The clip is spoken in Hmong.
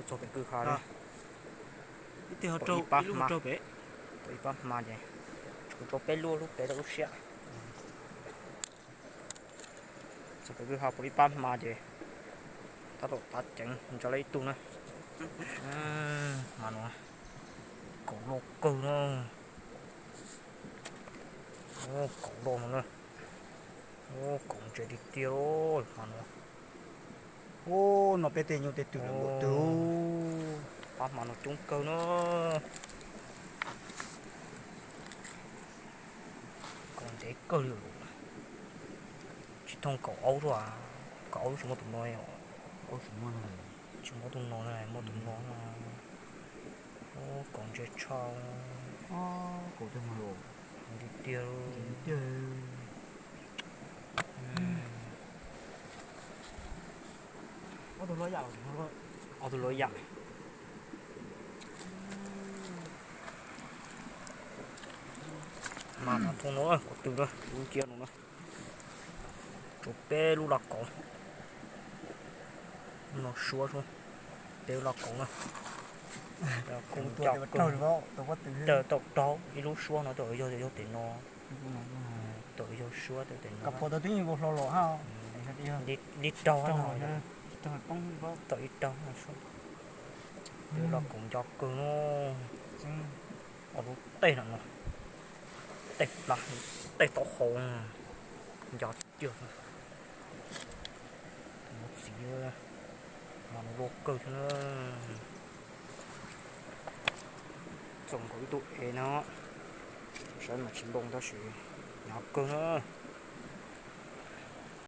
Txog pem kwj ha, ib teg ho raug ib lub, raug pem, pom ib pab hma ces tsuas rau peb lub, lub pem rau lub siab. Txog pem kwj ha pom ib pab hma ces tab tom tav ceev ntsa lawm ib tug na. Hma no kaum loj kawg na. Kaum loj no na. Kaum ntse tiag tiag hma no. Ub, no peb tej nyuj tej twm lawm npaum twg. Pab hma no coob kawg na. Kaum ntev kawg li. Tsis thooj kaum aub, kaum aub tsis muaj tus no. Tsis muaj tus no, muaj tus no. Kaum ntse tshaj. Tiag tiag. Ob tug luav yam. Mas thooj no, kuv twg na, lub nciab no na. Tshuav peb lub laj kauv. No suab, peb lub laj kauv na. Tau raug ib lub suab no, tau yog, yog tes no. Tau yog suab tau tes no. Li raug, tau ib raug suab. Peb lub laj kauv nco kawg no. Ob lub tej no no, tej plab, tej taub hau, nco tiag tiag. Tus no txiv, mas nws loj kawg thiab na. Txoom nkaus ib tug ev no, saib mas tsis npoo tab sis hnyav kawg na.